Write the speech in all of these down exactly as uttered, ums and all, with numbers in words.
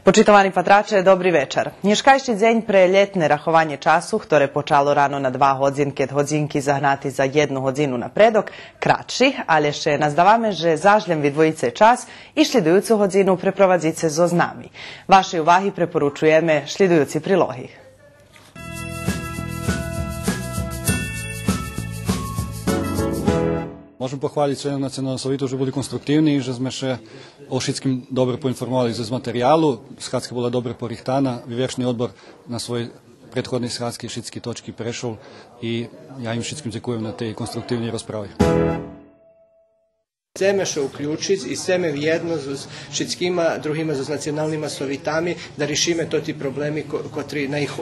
Почитовани патраче, добри вечар. Нєшкайши дзень пре лєтне рахованє часу, хторе почало рано на два годзин, кед годзинки загнати за єдну годзину напредок, кратши, але ше наздаваме же заш лєм видвоїце час и шлїдуюцу годзину препровадзице зоз нами. Вашей уваги препоручуєме шлїдуюци прилоги. Можем похвалїц членох Националного совиту же були конструктивни и же зме ше о шицким добре поинформовали зоз материялу. Схадзка була добре порихтана, вивершни одбор на своєй предходней схадзки шицки точки прешол и я им шицким дзекуєм на тей конструктивней розправи. Сцеме ше уключиц и сцеме вєдно з, з шицкима другима, з националнима совитами, да ришиме тоти проблеми ко-, котри на їх,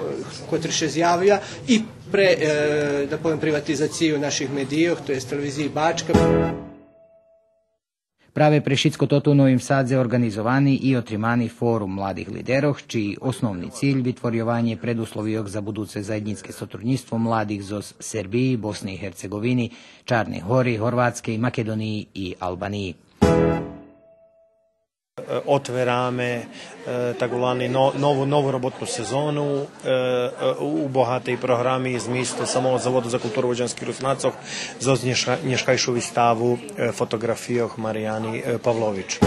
котри ше зявя и пре, е, да повем, приватизацию наших медийох, то єст Телевизиї Бачка. Праве пре шицко тото у Новим Садзе орґанизовани и отримани форум младих лидерох, чий основни циль витворйованє предусловийох за будуце заєднїцке сотруднїцтво младих зоз Сербиї, Босни и Герцеґовини, Чарней Гори, Горватскей, Македониї и Албаниї. Е, отвераме, е, так волани но-, нову, нову роботну сезону, е, е, у богатей програми и змислу самого Заводу за културу войводянских Руснацох зоз нєшка-, нєшкайшу виставу, е, фотоґрафийох Марияни, е, Павлович.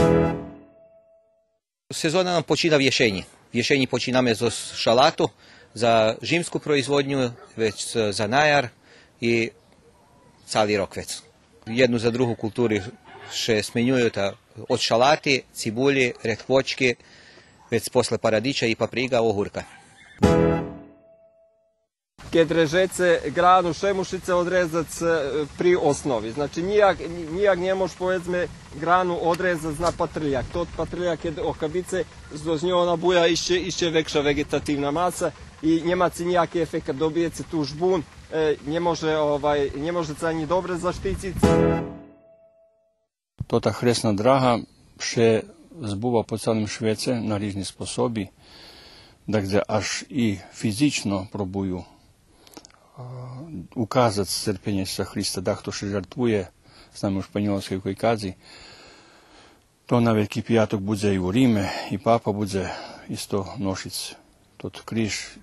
Сезона нам почина в єшенї. В єшенї починаме зоз шалату за жимску производню, вец за наяр и цали рок вец. Єдну за другу култури ше сменюю, та од шалати, цибулї, редквочки, вец после парадича и паприґа, огурка. Кед режеце ґрану, ше мушице одрезац, е, при основи. Значи, нїяк, нїяк нє мож, поведзме, ґрану одрезац на патриляк. Тот патриляк, кед охабице, зоз нього набуя ище, ище векша веґетативна маса и нємаце нїяки ефекат, добиєце ту жбун, е, нє може, овай, нє можеце анї добре заштициц. Тота хресна драга ше збува по цалим швеце на рижни способи, дагдзе аж и физично пробую, а, указац церпенє Исуса Христа, дахто ше жартвує, знаме у Шпаньолскей, у кой кадзи. То на Вельки пияток будзе и у Риме, и папа будзе исто ношиц тот криж.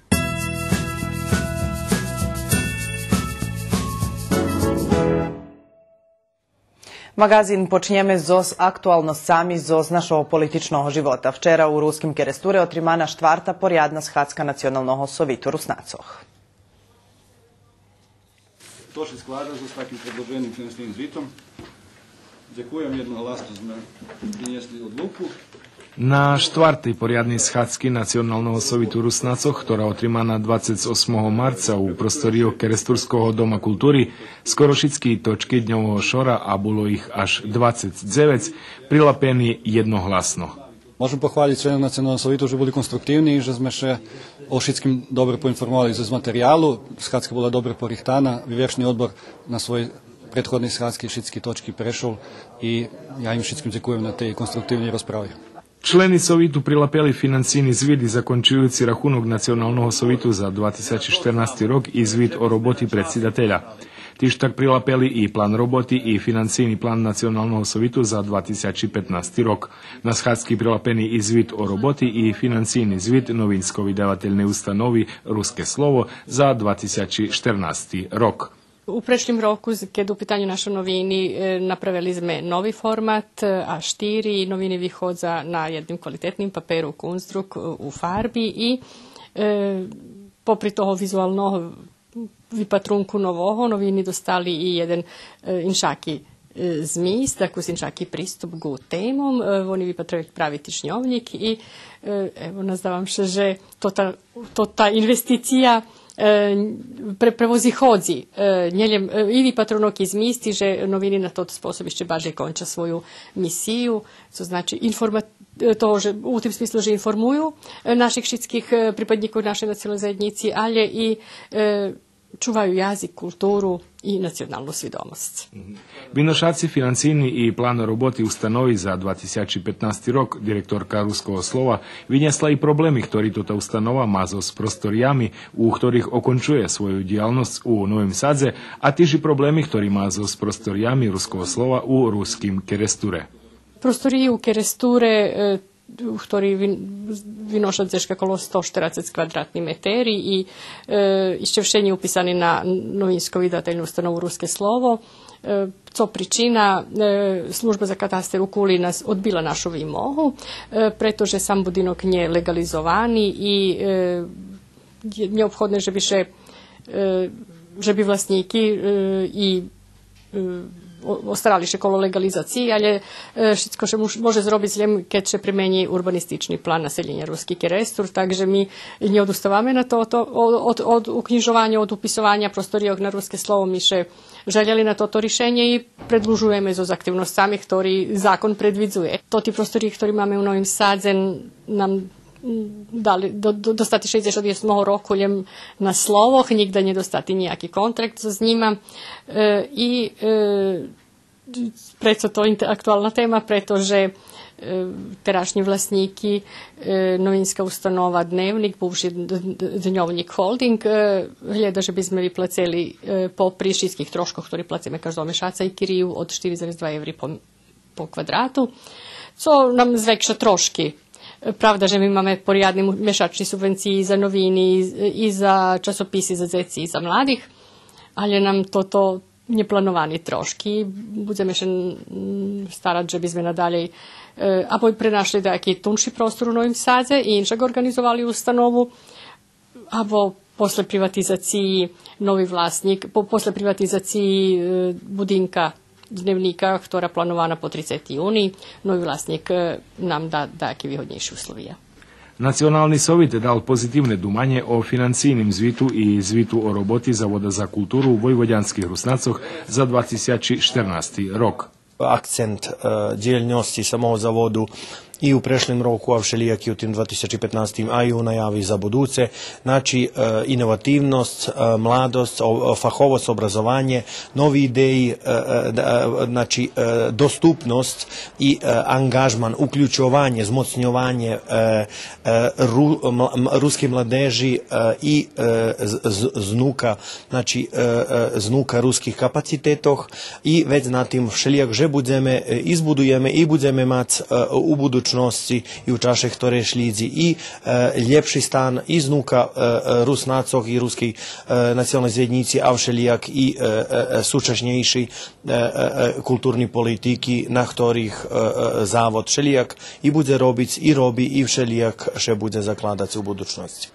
Маґазин почнєме зоз актуалносцами зоз нашого политичного живота. Вчера у Руским Керестуре отримана штварта порядна схадзка Националного совиту Руснацох. То ше склада зоз таким предложеним финансийним звитом. Дзекуєм, єдногласно зме принєсли одлуку. На штвартей порядней схадзки Националного совиту Руснацох, хтора отримана двацец осмого марца у просторийох Керестурского дома култури, скоро шицки точки дньового шора, а було их аж двацец дзевец, прилапени єдногласно. Можем похвалїц членох Националного совиту же були конструктивни и же зме ше о шицким добре поинформовали зоз материялу. Схадзка була добре порихтана, вивершни одбор на своєй предходней схадзки шицки точки прешол и я им шицким дзекуєм на тей конструктивней розправи. Члени Совиту прилапели финансийни звит и закончуюци рахунок Националного совиту за два тисячи штернасти рок и звит о роботи предсидателя. Тиж так прилапели и план роботи и финансийни план Националного совиту за два тисячи петнасти рок. На схадзки прилапени и звит о роботи и финансийни звит Новинско-видавательней установи Руске слово за два тисячи штернасти рок. У прешлим року, з-, кед у питаню нашо новини, е, направели зме нови формат, е, А штири, новини виходза на єдним квалитетним паперу, Кунстдрук, е, у фарби и, е, попри того визуалного випатрунку нового, новини достали и єден, е, иншаки, е, змис, дакус иншаки приступ ґу темом. Е, вони випатрую як прави тижньовнїк и, е, ево, наздавам ше же тота, тота инвестиция, е, пре-, превозиходзи, е, нєлєм, е, и випатрунок и змис, же новини на тот способ ище баржей конча свою мисию, цо значи информа-, е, того же, у тим смислу же информую, е, наших шицких, е, припаднїкох нашей националней заєднїци, алє и, е, чуваю язик, културу и националну свидомосц. Виношаци финансийни и план роботи установи за два тисячи петнасти рок, директорка Руского слова винєсла и проблеми хтори тота установа ма зоз просториями у хторих окончує свою дїялносц у Новим Садзе, а тиж и проблеми хтори ма зоз просториями Руского слова у Руским Керестуре. Просториї у Керестуре, е, у хторей вин-, виноша дзешка коло сто штерацец квадратни метери и, е, ище вше нє уписани на Новинско-видательну установу Руске слово. Е, цо причина, е, Служба за катастер у Кули нас одбила нашу вимогу, е, прето же сам будинок нє леґализовани и, е, є нєобходне же би ше, е, же би власнїки, е, и, е, о-, остарали ше коло леґализациї, але, е, шицко ше муш-, може зробиц лєм кед ше применї урбанистични план населєня Руски Керестур, так же ми нє одуставаме на тото, о-, од, од укнїжованя, од уписованя просторийох на Руске слово, ми ше жалєли на тото ришенє и предлужуєме зоз активносцами хтори закон предвидзує. Тоти просториї хтори маме у Новим Садзе нам, м, дали до, до, достати шейдзешат осмого року лєм на словох, нїґда нє достати нїяки контракт з нїма. Е, и, е, прецо то инте-, актуална тема, прето же, е, терашнї власнїки, е, Новинска установа Дневнїк, бувши Д-, Д-, Дньовнїк Холдинґ, е, глєда же би зме виплацели, е, попри шицких трошкох хтори плациме каждого мешаца и кирию од штири зарез два еври по, по квадрату, цо нам звекша трошки. Е, правда же ми маме порядни му-, мешачни субвенциї и за новини, и, и за часописи за дзеци, и за младих, але нам тото нєплановани трошки. Будземе ше, м, старац же би зме надалєй, е, або пренашли даяки тунши простор у Новим Садзе и иншак орґанизовали установу, або после приватизациї нови власнїк, по-, после приватизациї, е, будинка Дневнїка, хтора планована по трицети юний, нови власнїк, е, нам да даяки вигоднєйши условия. Национални совит дал позитивне думанє о финансийним звиту и звиту о роботи Завода за културу войводянских Руснацох за два тисячи штернасти рок. Акцент, е, дїяльносци самого заводу и у прешлим року, а вшелїяк и у тим два тисячи петнастим, а и у наяви за будуце, значи, е, иновативносц, е, младосц, о-, о-, фаховосц, образованє, нови идеї, е, е, д-, е, значи, е, доступносц и, е, анґажман, уключованє, змоцньованє, е, е, ру-, м-, м-, рускей младежи, е, и, е, з-, з-, знука, значи, е, е, знука руских капацитетох и вец на тим вшелїяк же будземе, е, и збудуєме и будземе мац, е, у будучносци и у чаше хторе шлїдзи и, е, лєпши стан и знука, е, е, Руснацох и рускей, е, националней зєднїци, а вшелїяк и, е, е, е, сучаснєйши е, е, е, културни политики, на хторих, е, е, завод вшелїяк и будзе робиц, и роби, и вшелїяк ше будзе закладац у будучносци.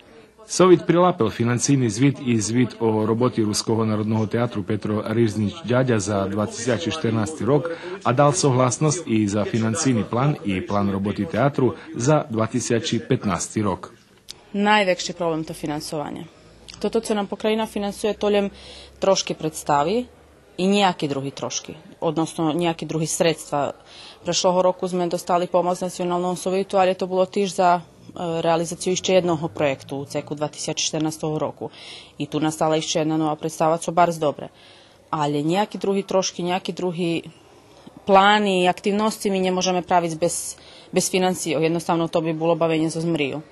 Совит прилапел финансийни звит и звит о роботи Руского народного театру Петро Ризнич Дядя за два тисячи штернасти рок, а дал согласносц и за финансийни план и план роботи театру за два тисячи петнасти рок. Найвекши проблем то финансованє. Тото цо нам покраїна финансує, то лєм трошки представи и нїяки други трошки, односно нїяки други средства. Прешлого року зме достали помоц Националного совиту, але то було тиж за, е, реализацию ище єдного проєкту у цеку два тисячи штернастого року. И ту настала ище єдна нова представа, цо барз добре. Але нїяки други трошки, нїяки други плани и активносци ми нє можеме правиц без, без финансийох. Єдноставно то би було бавенє зоз мрию.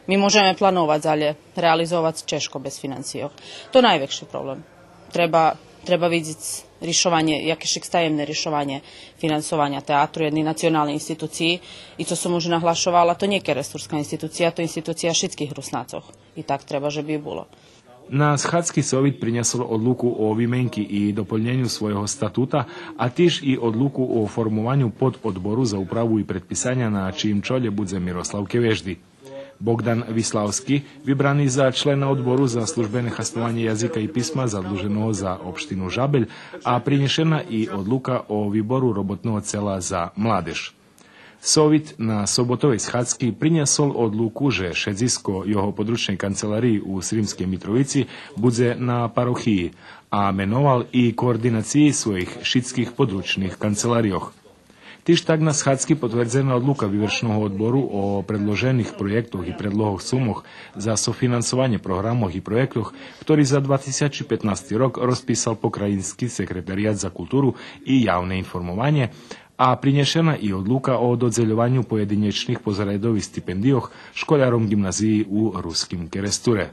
Ми можеме плановац, але реализовац чежко без финансийох. То найвекши проблем. Треба, треба видзиц ришованє, якешик стаємне ришованє финансованя театру, єдней националней институциї. И цо сом уж наглашовала, то нє керестурска институция, то институция шицких Руснацох. И так треба же би було. На схадзки Совит принєсол одлуку о вименки и дополнєню свойого статута, а тиж и одлуку о формованю пододбору за управу и предписаня, на чиїм чолє будзе Мирослав Кевежди. Богдан Виславски вибрани за члена Одбору за службене хаснованє язика и писма задлуженого за општину Жабель, а принєшена и одлука о вибору роботного цела за младеж. Совит на соботовей схадзки принєсол одлуку же шедзиско його подручней канцелариї у Сримскей Митровици будзе на парохиї, а меновал и координациї своїх шицких подручних канцеларийох. Тиж так на схадзки потвердзена одлука Вивершного одбору о предложених проєктох и предлогох сумох за софинансованє програмох и проєктох, хтори за два тисячи петнасти рок розписал Покраїнски секретарият за културу и явне информованє, а принєшена и одлука о додзельованю поєдинєчних позаредових стипендийох школяром ґимназиї у Руским Керестуре.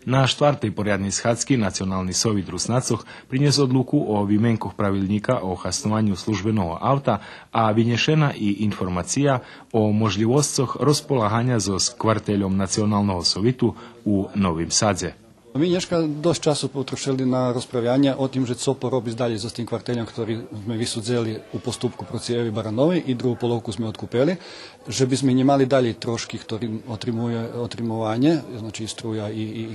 На штвартей порядней схадзки Национални совит Руснацох принєс одлуку о вименкох правилнїка о хаснованю службеного авта, а винєшена и информация о можлївосцох розполаганя зоз квартельом Националного совиту у Новим Садзе. Ми нєшка досц часу потрошели на розправянє о тим же цо поробиц далєй зоз тим квартельом, хтори зме висудзели у поступку проти Еви Барановей и другу половку зме одкупели, же би зме нє мали далєй трошки хтори отримує, отримованє, значи струя и, и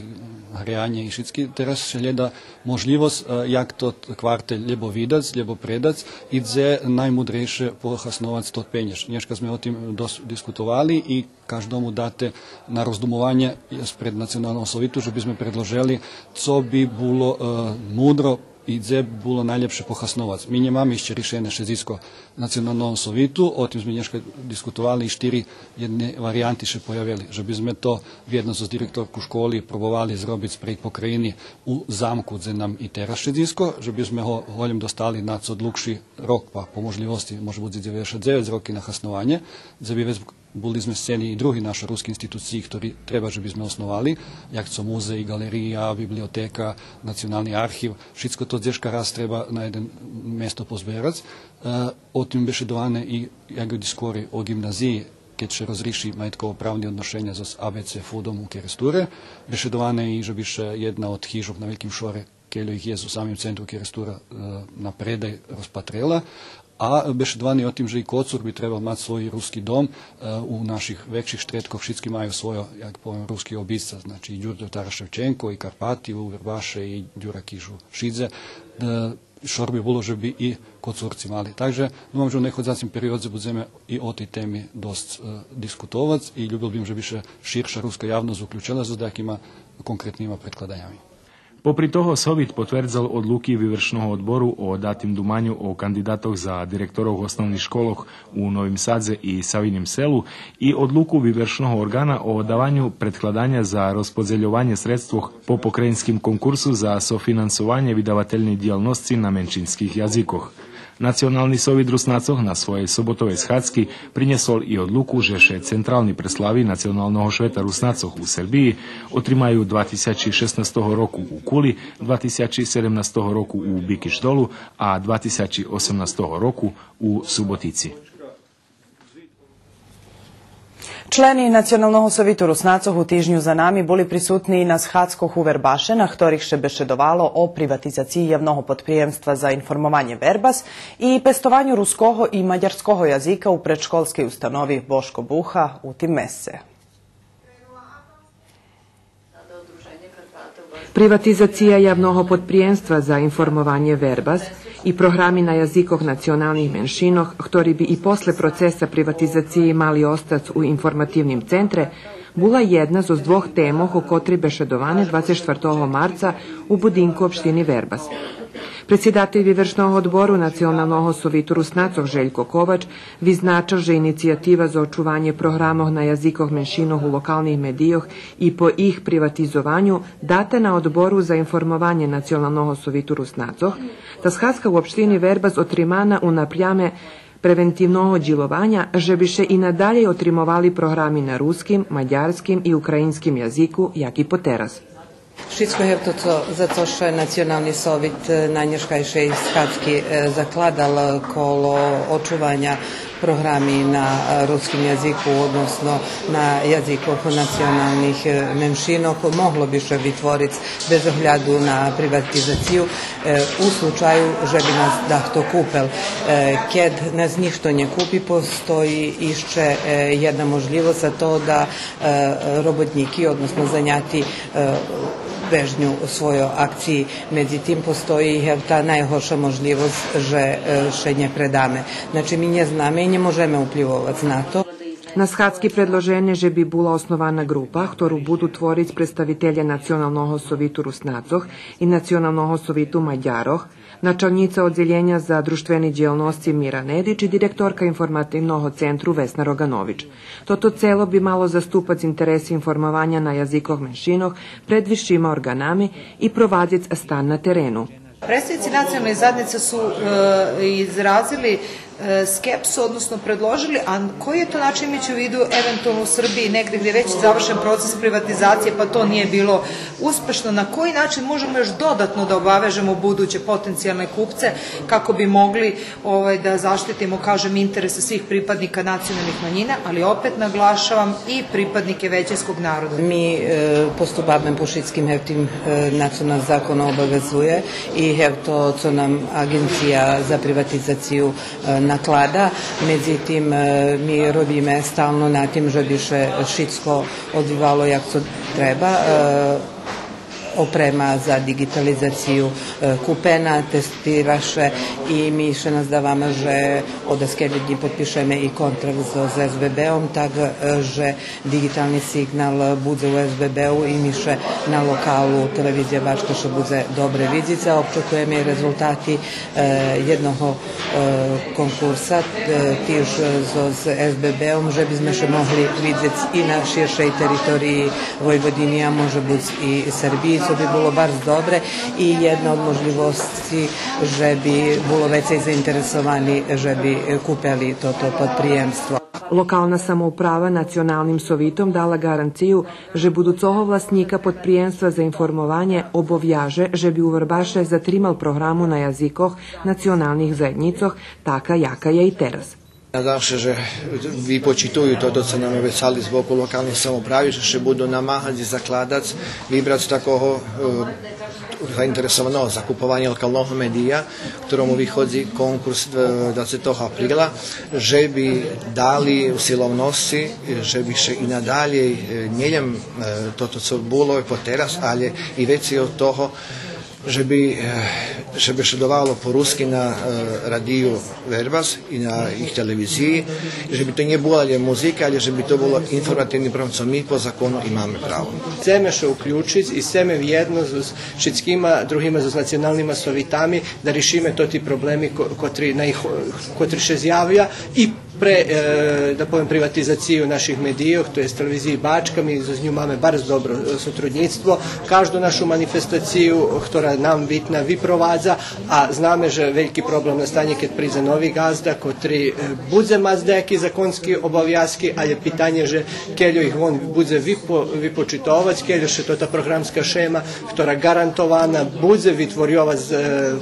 греянє и шицки. Тераз ше глєда можлївосц, е, як тот квартель лєбо видац, лєбо предац, и дзе наймудрейше похасновац тот пенєж. Нєшка зме о тим досц дискутовали и каждому дате на роздумованє спред Националного совиту, же би зме предложели цо би було, е, мудро и дзе би було найлєпше похасновац. Ми нємаме ище ришене шедзиско Националного совиту, о тим зме нєшка дискутовали и штири єдни вариянти ше появели, же би зме то вєдно зоз директорку школи пробовали зробиц прейґ покраїни у замку, дзе нам и тераз шедзиско, же би зме го голєм достали на цо длугши рок, па по можлївосци, може буц и дзеведзешат дзевец роки на хаснованє, дзе би вец були змесцени и други нашо руски институциї, хтори треба же би зме основали, як цо музей, ґалерия, библиотека, Национални архив. Шицко то дзешка раз треба на єден место позберац. Е, о тим бешедоване и, як и скорей, о ґимназиї, кед ше розриши маєтково-правни одношеня зоз А Б Ц фудом у Керестуре. Бешедоване и же би ше єдна од хижох на Вельким шоре, кельо их єст у самим центру Керестура, е, на предай розпатрела. А бешедоване о тим же и Коцур би требал мац свой руски дом, е, у наших векших штредкох шицки маю свойо, як повем, руски обисца, значи и Дюрдьо Тарас Шевченко, и Карпати у Вербаше, и Дюра Киш у Шидзе. Е, шор би було же би и Коцурци мали. Так же думам же у находзацим периодзе будземе и о тей теми досц, е, дискутовац и любел бим же би ше ширша руска явносц уключела зоз даяки конкретнима предкладанями. Попри того, Совит потвердзал одлуки Вивершного одбору о датим думаню о кандидатох за директорох основних школох у Новим Садзе и Савиним Селу и одлуку Вивершного орґана о даваню предкладаня за розподзельованє средствох по покраїнским конкурсу за софинансованє видавательней дїялносци на меншинских язикох. Национални совит Руснацох на своєй соботовей схадзки принєсол и одлуку же ше централни преслави Националного швета Руснацох у Сербиї отримаю два тисячи шеснастого року у Кули, два тисячи седемнастого року у Бикиш Долу, а два тисячи осемнастого року у Суботици. Члени Националного совиту Руснацох у тижню за нами були присутни и на схадзкох у Вербаше, на хторих ше бешедовало о приватизациї Явного подприємства за информованє Вербас и пестованю руского и мадярского язика у предшколскей установи Бошко Буха у тим месце. Приватизация Явного подприємства за информованє Вербас и програми на язикох националних меншинох, хтори би и после процеса приватизациї мали остац у информативним центре, була єдна зоз двох темох о котрей бешедоване двацец штвартого марца у будинку општини Вербас. Предсидатель Вивершного одбору Националного совиту Руснацох Желько Ковач визначел же инициятива за очуванє програмох на язикох меншинох у локалних медийох и по их приватизованю дата на Одбору за информованє Националного совиту Руснацох, та схадзка у општини Вербас отримана у напряме превентивного дїлованя, же би ше и надалєй отримовали програми на руским, мадярским и українским язику, як и потераз. Шицко гевто цо, за цо ше Национални совит, е, на нєшкайшей схадзки, е, закладал коло очуваня програми на, е, руским язику, односно на язикох националних, е, меншинох, могло би ше витвориц без огляду на приватизацию, е, у случаю же би нас дахто купел. Е, кед нас нїхто нє купи, постої ище, е, єдна можлївосц, а то да, е, роботнїки, односно заняти, е, вежню свойо акциї. Медзитим, постої гевта найгорша можлївосц же, е, ше нє предаме. Значи, ми нє знаме и нє можеме уплївовац на то. На схадзки предложене же би була основана ґрупа, хтору буду твориц представителє Националного совиту Руснацох и Националного совиту Мадярох, началнїца Оддзелєня за дружтвени дїялносци Мира Недич и директорка Информативного центру Весна Роганович. Тото цело би мало заступац интереси информованя на язикох меншинох пред висшима орґанами и провадзиц стан на терену. Представници националней заєднїци су, е, изразили E, skepsu, odnosno predložili, a koji je to način, imajući u vidu eventualno u Srbiji negde gde je već završen proces privatizacije, pa to nije bilo uspešno, na koji način možemo još dodatno da obavežemo buduće potencijalne kupce kako bi mogli, ovaj, da zaštitimo, kažem, interese svih pripadnika nacionalnih manjina, ali opet naglašavam, i pripadnike većinskog naroda. Ми, е, поступаме по шицким, гевтим, е, на цо нас закон обавязує и гевто цо нам Аґенция за приватизацию, е, наклада. Медзитим, е, ми робиме стално на тим же би ше шицко одвивало як цо треба. Е, опрема за диґитализацию, е, купена, тестира ше и ми ше наздаваме же од даскельо днї подпишеме и контракт з, з СББ-ом, так, е, же диґитални сигнал будзе у СББ-у и ми ше на локалу Телевизия Бачка ше будзе добре видзиц, а обчекуєме и резултати, е, єдного, е, конкурса, е, тиж зоз СББ-ом, же би зме ше могли видзиц и на ширшей териториї Войводини, а може буц и Сербиї, цо би було барз добре и єдна од можлївосци же би було вецей заинтересовани же би, е, купели тото подприємство. Локална самоуправа Националним совитом дала ґаранцию же будуцого власнїка подприємства за информованє обовяже же би у Вербаше затримал програму на язикох националних заєднїцох, така яка є и тераз. Надам ше же випочитую тото цо нам обецали з боку локалней самоуправи, же ше буду намагац и закладац, вибрац такого, е, заинтересованого за купованє локалного медия, котрому виходзи конкурс, е, двацетого априла, же би дали усиловносци, е, же би ше и надалєй, е, нєлєм, е, тото цо було потераз, алє и вецей од того, же би, е, же би ше давало по руски на, е, радию Вербас и на їх телевизиї, же би то нє була лєм музика, алє же би то було информативни програм, цо ми по закону имаме право. Сцеме ше уключиц и сцеме вєдно з, з шицкима другима, з националнима совитами, да ришиме тоти проблеми ко-, котри на їх, котри ше зявя и пре, е, да повем, приватизацию наших медийох, то єст Телевизиї Бачка, ми зоз ню маме барз добро, е, сотруднїцтво. Кажду нашу манифестацию, котра нам витна, випровадза, а знаме же вельки проблем настане кед придзе нови ґазда, котри, е, будзе мац даяки законски обовязки, алє питанє же кельо их вон будзе випо-, випочитовац, кельо ше тота програмска шема, котра ґарантована, будзе витворйовац, е,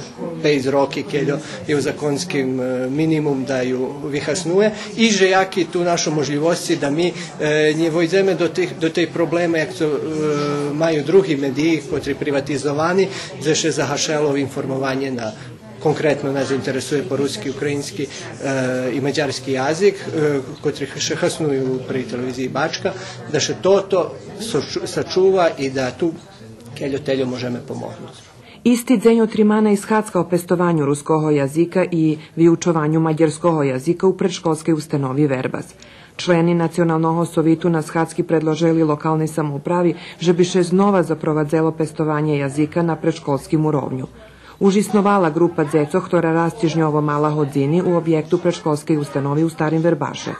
пейц роки, кельо є у законским, е, минимум да ю вихаснує, и же яки ту нашу можлївосци да ми, е, нє войдземе до тих, до тей проблеми, як то, е, маю други медиї, котри приватизовани, дзе ше загашело информованє на, конкретно нас интересує по руски, українски, е, и мадярски язик, е, котри ше хасную при Телевизиї Бачка, да ше тото сочу-, сачува и да ту кельо-тельо можеме помогнуц. Исти дзень отримана и схадзка о пестованю руского язика и виучованю мадярского язика у Предшколскей установи Вербас. Члени Националного совиту на схадзки предложели локалней самоуправи же би ше знова запровадзело пестованє язика на предшколским уровню. Уж исновала ґрупа дзецох, котра раз тижньово мала годзини у обєкту Предшколскей установи у Старим Вербаше.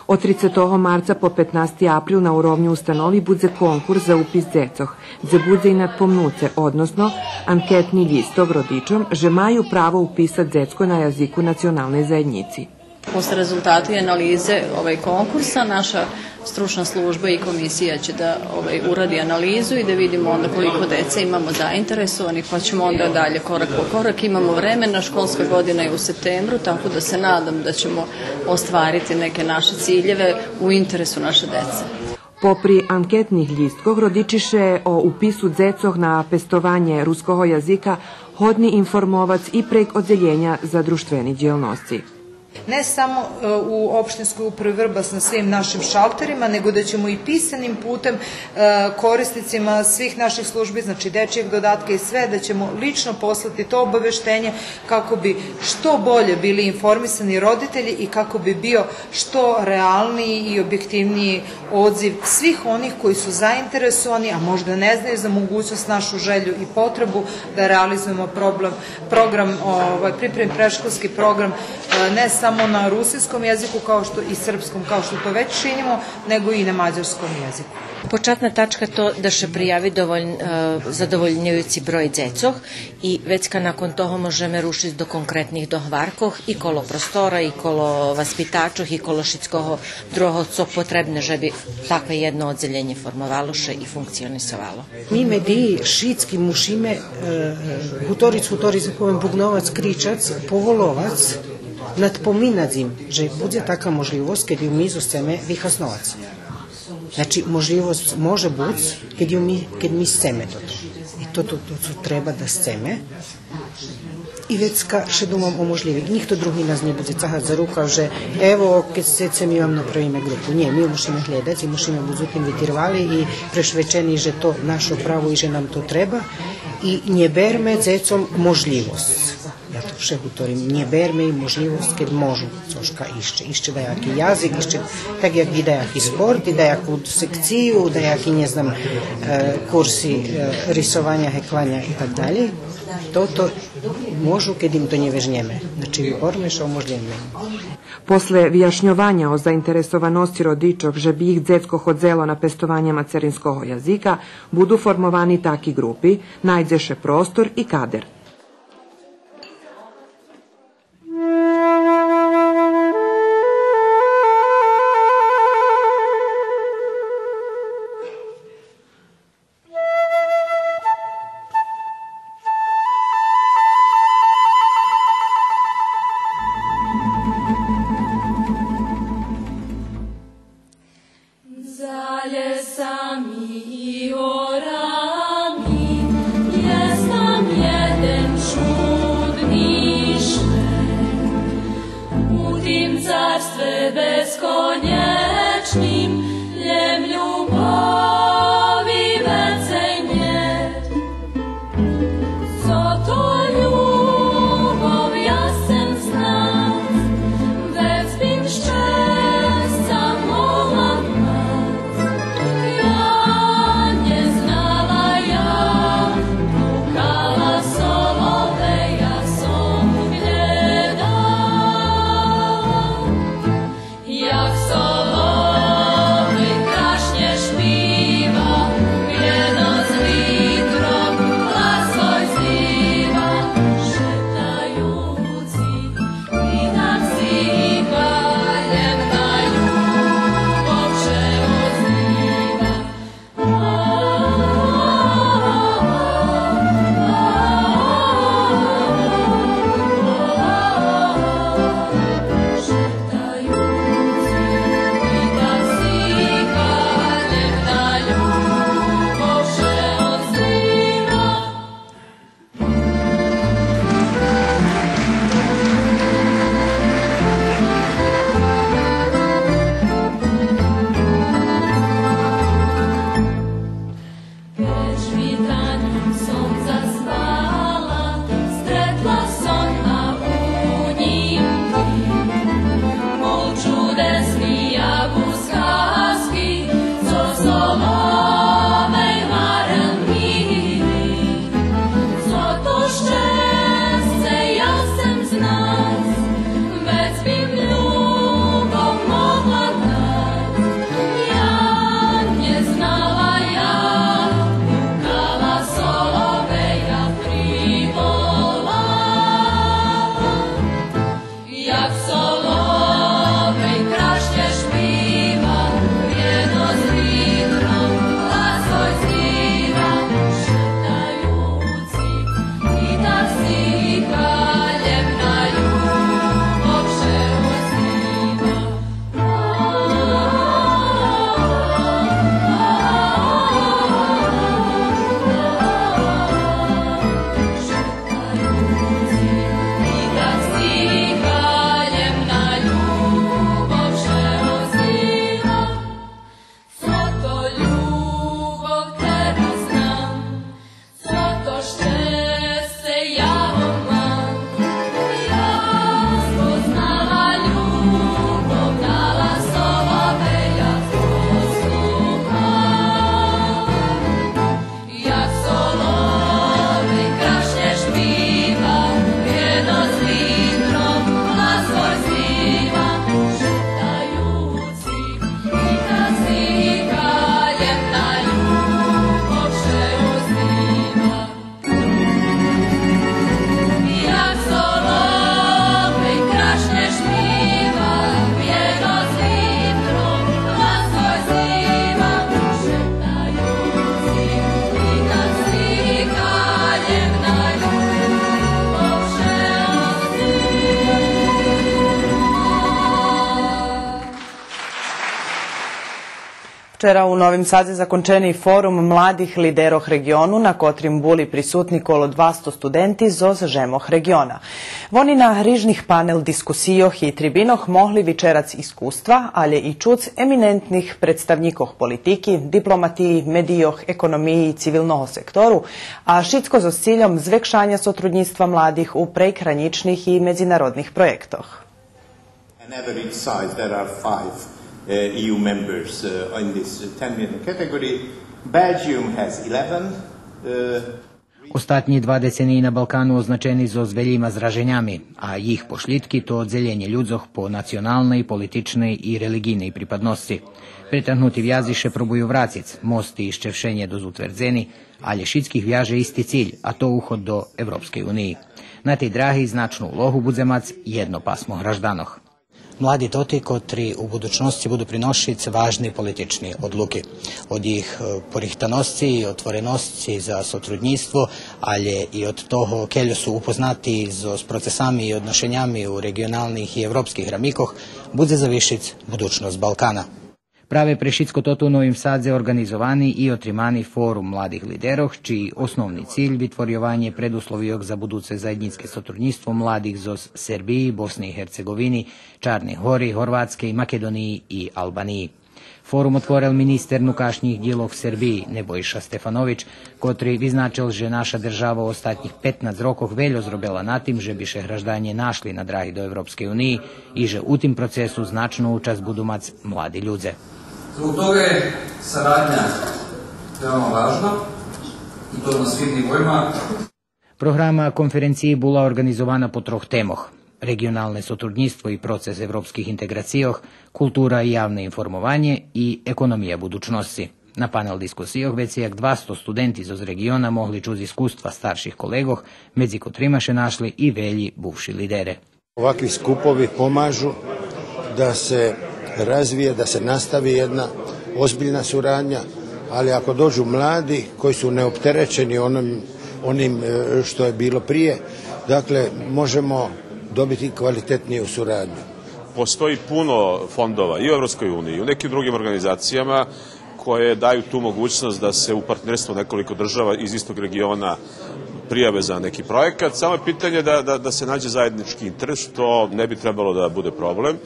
Од трицетого марца по петнасти април на уровню установи будзе конкурс за упис дзецох, дзе будзе и надпомнуце, односно анкетни лїсток родичом же маю право уписац дзецко на язику националней заєднїци. После резултати анализе, овай, конкурса, наша стручна служба и комисия ће да, овай, уради анализу и да видимо онда колико деце имамо заинтересованих, па ћемо онда далє корак по корак. Имамо времена, школска година је у септембру, тако да се надам да ћемо остварити неке наше цилјеве у интересу наше деце. Попри анкетних лїсткох, родичи ше о упису дзецох на пестованє руского язика годни информовац и прейґ Оддзелєня за дружтвени дїялносци. Не само, е, у Општинској управи Врбас на свим нашим шалтерима, него да ћемо и писаним путем, е, корисницима свих наших служби, значи дечијег додатка и све, да ћемо лично послати то обавештење како би што боље били информисани родитељи и како би био што реалнији и објективнији одзив свих оних који су заинтересовани, а можда не знају за могућност, нашу жељу и потребу да реализујемо проблем, програм, овај, припрем-, предшколски програм, е, не Само на русинском јазику, као што и српском, као што то већ чинимо, него и на мађарском јазику. Початна тачка то да ше прияви доволь-, е, задовольнююци број дзецох и вецка након того можеме рушиц до конкретних догваркох и коло простора, и коло васпитачох, и коло шицкого другого цо потребне же би таке єдно оддзелєнє формовало ше и функционисовало. Ми меди шицки мушиме, е, гуториц, гуториц, повем, буґновац, кричац, поволовац, надпоминац им же будзе така можлївосц кед ю ми зосцеме вихасновац. Значи, можлївосц може буц кед ю ми, кед ми сцеме тото. И тото, то, то треба да сцеме. И вецка ше думам о можлївим. Нїхто други нас нє будзе цагац за рукав же, ево, кед сцеце, ми вам направиме ґрупу. Нє, ми мушиме глєдац и мушиме буц у тим витривали и прешвечени же то нашо право и же нам то треба. И нє берме дзецом можлївосц. Я то вше гуторим, нє берме им можлївосц кед можу цошка ище. Ище даяки язик, ище так як и даяки спорт, и даяку секцию, даяки, нє знам, е, курси, е, рисованя, гекланя и так далєй. Тото можу кед им то нє вежнєме. Значи, виборме шо можлївиме. После вияшньованя о заинтересованосци родичох же би їх дзецко ходзело на пестованє мацеринского язика, буду формовани таки ґрупи, найдзе ше простор и кадер. За лєсами и горами єст там єден чудни шмек. У тим царстве безконєчним лєм любови вецей нєт. Цо то любов, я сцем знац, вец бим щесца могла мац. Я нє Вчера у Новим Садзе закончени форум младих лидерох реґиону, на котрим були присутни коло двасто студенти зоз жемох реґиона. Вони на грижних панел дискусийох и трибинох могли вичерац искуства, алє и чуц еминентних представнїкох политики, дипломатиї, медийох, економиї, цивилного сектору, а шицко зоз цильом звекшаня сотруднїцтва младих у прейґранїчних и медзинародних проєктох. An average size, there are five, uh, E U members, uh, in this, uh, ten million category. Belgium has eleven, uh, Остатнї два децениї на Балкану означени зоз велїма зраженями, а їх пошлїдки то дзелєнє людзох по националней, политичней и релиґийней припадносци. Претагнути вязи ше пробую врациц, мости ище вше нє досц утвердзени, алє шицких вяже исти циль, а то уход до Европскей униї. На тей драги значну улогу будзе мац єдно пасмо гражданох. Млади тоти котри у будучносци буду приношиц важни политични одлуки. Од їх, е, порихтаносци и отвореносци за сотруднїцтво, алє и од того кельо су упознати зоз процесами и одношенями у реґионалних и европских рамикох, будзе зависиц будучносц Балкана. Праве пре шицко тото у Новим Садзе орґанизовани и отримани форум младих лидерох, чий основни циль витворйованє предусловийох за будуце заєднїцке сотруднїцтво младих зоз Сербиї, Босни и Герцеґовини, Чарней Гори, Горватскей, Македониї и Албаниї. Форум отворел министер нукашнїх дїлох Сербиї Небойша Стефанович, котри визначел же наша держава у остатнїх петнац рокох вельо зробела на тим же би ше гражданє нашли на драги до Европскей униї и же у тим процесу значну учасц буду мац млади людзе. Zbog toga je saradnja veoma važna, i to na svim nivoima. Програма конференциї була орґанизована по трох темох: реґионалне сотруднїцтво и процес европских интеґрацийох, култура и явне информованє и економия будучносци. На панел дискусийох вецей як двасто студенти зоз реґиона могли чуц искуства старших колеґох, медзи котрима ше нашли и велї бувши лидере. Ovakvi skupovi pomažu da se razvije, da se nastavi jedna ozbiljna suradnja, ali ako dođu mladi koji su neopterećeni onim, onim, e, što je bilo prije, dakle, možemo dobiti kvalitetniju suradnju. Postoji puno fondova i u Evropskoj uniji i u nekim drugim organizacijama koje daju tu mogućnost da se u partnerstvu nekoliko država iz istog regiona prijave za neki projekat. Samo je pitanje da, da, da se nađe zajednički interes, što ne bi trebalo da bude problem,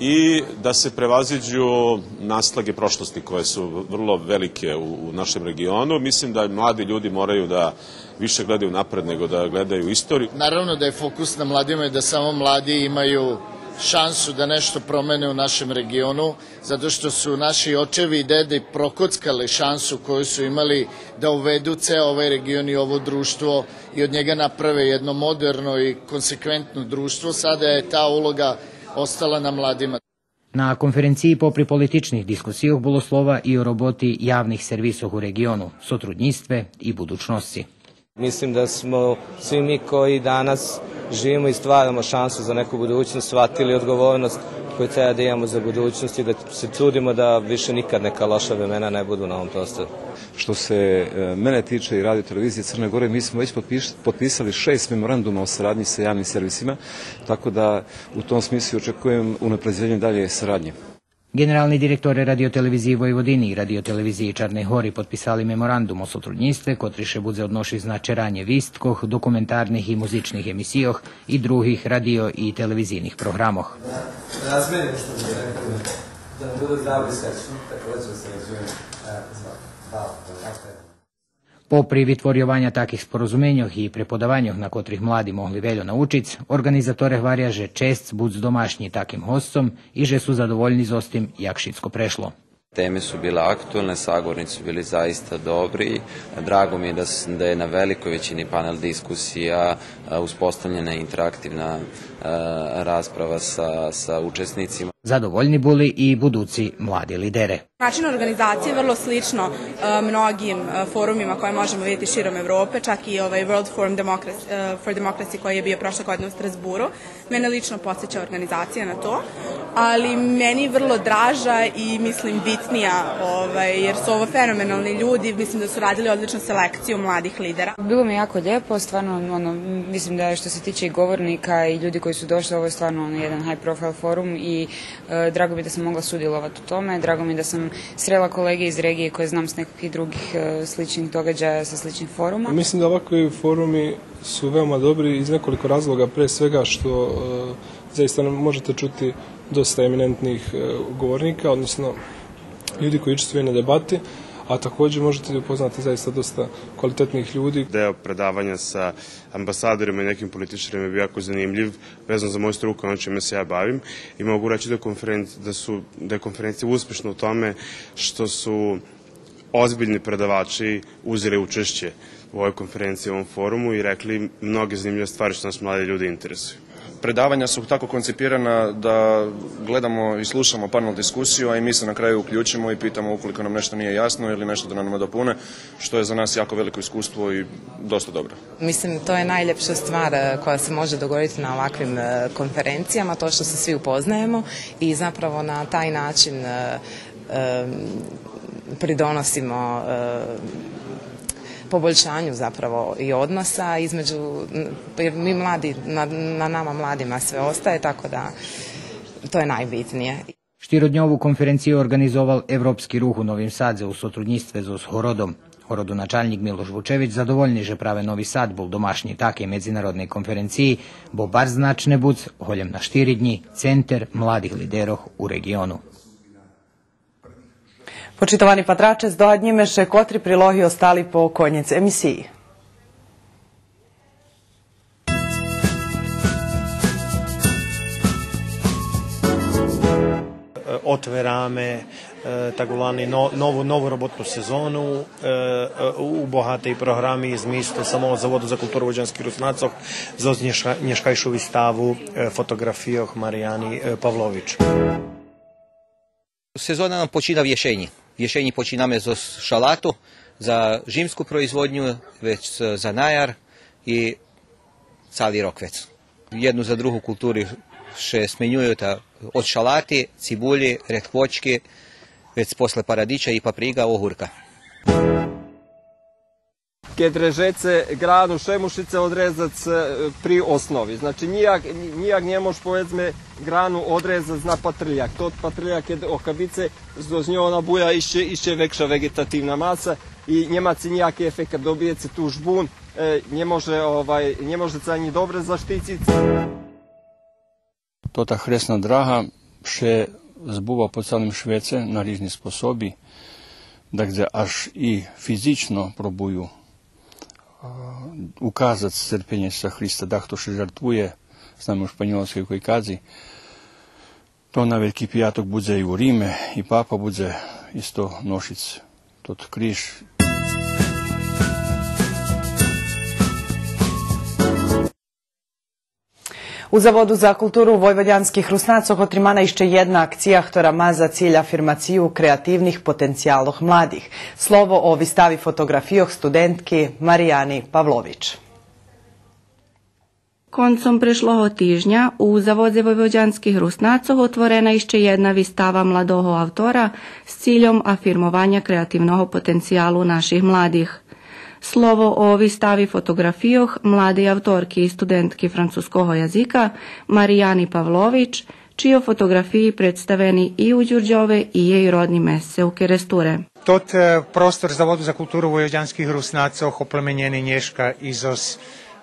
i da se prevaziđu naslage prošlosti koje su vrlo velike u, u našem regionu. Mislim da mladi ljudi moraju da više gledaju napred nego da gledaju istoriju. Naravno da je fokus na mladima i da samo mladi imaju šansu da nešto promene u našem regionu, zato što su naši očevi i dede prokockali šansu koju su imali da uvedu ceo ovaj region i ovo društvo i od njega naprave jedno moderno i konsekventno društvo. Sada je ta uloga ostala na mladima. На конференциї попри политичних дискусийох було слова и о роботи явних сервисох у реґиону, сотруднїцтве и будучносци. Mislim da smo svi mi koji danas živimo i stvaramo šansu za neku budućnost shvatili odgovornost koju treba da imamo za budućnost i da se trudimo da više nikad neka loša vremena ne budu na ovom prostoru. Što se, e, mene tiče i Radio Televizije Crne Gore, mi smo već potpiš-, potpisali šest memoranduma o saradnji sa javnim servisima, tako da u tom smislu očekujem unapređenje dalje saradnje. Ґенерални директоре Радио-телевизиї Войводини и Радио-телевизиї Чарней Гори подписали меморандум о сотруднїцтве, котри ше будзе одношиц на черанє висткох, документарних и музичних емисийох и других радио и телевизийних програмох. Razmeni što bi rekli, da nam bude zdravo i srećno, takođe sređujemo. E, hvala. Hvala. Попри витворйованя таких спорозуменьох и преподаваньох, на котрих млади могли вельо научиц, орґанизаторе гваря же чесц буц домашнї таким госцом и же су задовольни зоз тим як шицко прешло. Teme su bile aktuelne, sagovornici su bili zaista dobri. Drago mi je da s-, da je na velikoj većini panel diskusija, e, uspostavljena interaktivna, e, rasprava sa, sa učesnicima. Задовольни були и будуци млади лидере. Način organizacije je vrlo slično, e, mnogim, e, forumima koje možemo vidjeti širom Evrope, čak i ovaj World Forum Democracy, e, for Democracy koji je bio prošle godine u Strasburu. Mene lično podseća organizacija na to, ali meni vrlo draža i, mislim, bitnija, ovaj, jer su ovo fenomenalni ljudi, mislim da su radili odličnu selekciju mladih lidera. Bilo mi je jako lijepo, stvarno, ono, mislim da je što se tiče i govornika i ljudi koji Који су дошли, ово је стварно, оно, један high profile форум и, е, драго ми је да сам могла судјеловац у томе, драго ми је да сам срела колеге из реґије које знам с некаквих других, е, сличних догађаја, са сличних форума. Мислим да овакви форуми су веома добри из неколико разлога, пре свега што, е, заиста можете чути доста еминентних, е, говорника, односно људи који учествују на дебати, а такође можете да упознате заиста доста квалитетних људи. Deo predavanja sa ambasadorom i nekim političarima je bio jako zanimljiv, vezan za moju struku, ono čime se ja bavim. I mogu reći da konferenc-, da su, da je konferencija uspešna u tome što su ozbiljni predavači uzeli učešće u ovoj konferenciji, u ovom forumu i rekli mnoge zanimljive stvari što nas mladi ljudi interesuju. Predavanja su tako koncipirana da gledamo i slušamo panel diskusiju, a i mi se na kraju uključimo i pitamo ukoliko nam nešto nije jasno ili nešto da nam nadopune, što je za nas jako veliko iskustvo i dosta dobro. Mislim, to je najljepša stvar, e, koja se može dogoditi na ovakvim, e, konferencijama, to što se svi upoznajemo i zapravo na taj način, e, e, pridonosimo, e, poboljšanju zapravo i odnosa između, jer mi mladi, na, na nama mladima sve ostaje, tako da to je najbitnije. Штиродньову конференцию орґанизовал Европски рух у Новим Садзе у сотруднїцтве зоз Городом. Городоначалнїк Милош Вучевич задовольни же праве Нови Сад бул домашнї такей медзинародней конференциї, бо барз значне буц голєм на штири днї центер младих лидерох у реґиону. Почитовани патраче, здогаднїме ше котри прилоги остали по конєц емисиї. Отвераме, е, так волани но-, нову, нову роботну сезону, е, е, у богатей програми змислу самого Заводу за културу войводянских Руснацох зоз нєшка-, нєшкайшу виставу, е, фотоґрафийох Марияни, е, Павлович. Сезона нам почина в єшенї. В єшенї починаме зоз шалату за жимску производню, вец, е, за наяр и цали рок вец. Єдну за другу култури ше сменюю, та од шалати, цибулї, редквочки, вец после парадича и паприґа, огурка. Кед режеце грану, ше мушице одрезац, е, при основи. Значи, нїяк, нїяк нє мож, поведзме, грану одрезац на патрляк. Тот патрляк, кед охабице, зоз нього набуя ище, ище векша веґетативна маса и нємаце нїяки ефекат. Добиєце ту жбун, е, нє може, овай, нє можеце анї добре заштициц. Тота хресна драга ше збува по цалим швеце на рижни способи, дакдзе аж и физично пробую, а, указац церпенє Исуса Христа, дахто ше жартвує, знаме у Шпаньолскей кой кадзи, то на Вельки пияток будзе и у Риме, и папа будзе исто ношиц тот криж. У Заводу за културу войводянских Руснацох отримана ище єдна акция хтора ма за циль афирмацию креативних потенциялох младих. Слово о вистави фотоґрафийох студентки Марияни Павлович. Концом прешлого тижня у Заводзе войводянских Руснацох отворена ище єдна вистава младого автора з цильом афирмованя креативного потенциялу наших младих. Слово о вистави фотоґрафийох младей авторки и студентки французкого язика Марияни Павлович, чийо фотоґрафиї представени и у Дюрдьове и єй родним месце у Керестуре. Тот, е, простор Заводу за културу войводянских Руснацох оплеменєни нєшка и зоз,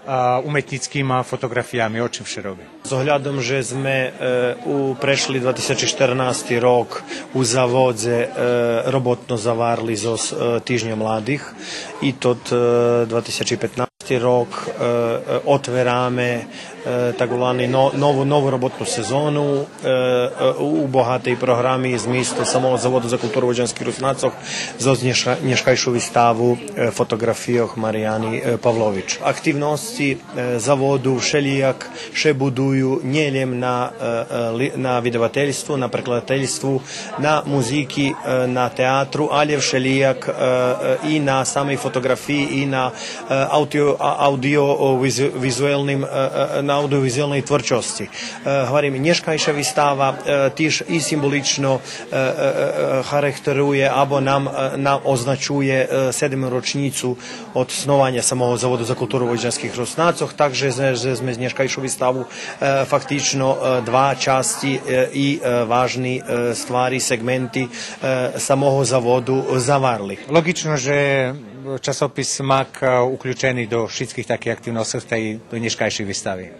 а, уметнїцкима фотоґрафиями. О чим ше роби? З оглядом же зме, е, у прешли два тисячи штернасти рок у Заводзе, е, роботно заварли зоз, е, Тижньом младих и тот, е, два тисячи петнасти рок, е, е, отвераме, е, так волани но-, нову, нову роботну сезону, е, е, у богатей програми змислу самого Заводу за културу войводянских Руснацох зоз нєшка-, нєшкайшу виставу, е, фотоґрафийох Марияни, е, Павлович. Активносци, е, Заводу вшелїяк ше будую нєлєм на, е, е, ли-, на видавательству, на прекладательству, на музики, е, на театру, алє вшелїяк, е, е, и на самей фотоґрафиї, и на, е, аудио-, а-, аудио, о, визу-, визуелним, е, е, на аудиовизуалней творчосци. Е, гварим, нєшкайша вистава, е, тиж и символично, е, е, е, характерує або нам, е, нам означує, е, седморочнїцу од снованя самого Заводу за културу войводянских Руснацох, так же зме, же зме нєшкайшу виставу, е, фактично, е, два часци, е, и, е, важни, е, ствари, сегменти, е, самого заводу заварли. Лоґично же часопис Мак, е, уключени до шицких таких активносцох, та и до нєшкайшей вистави.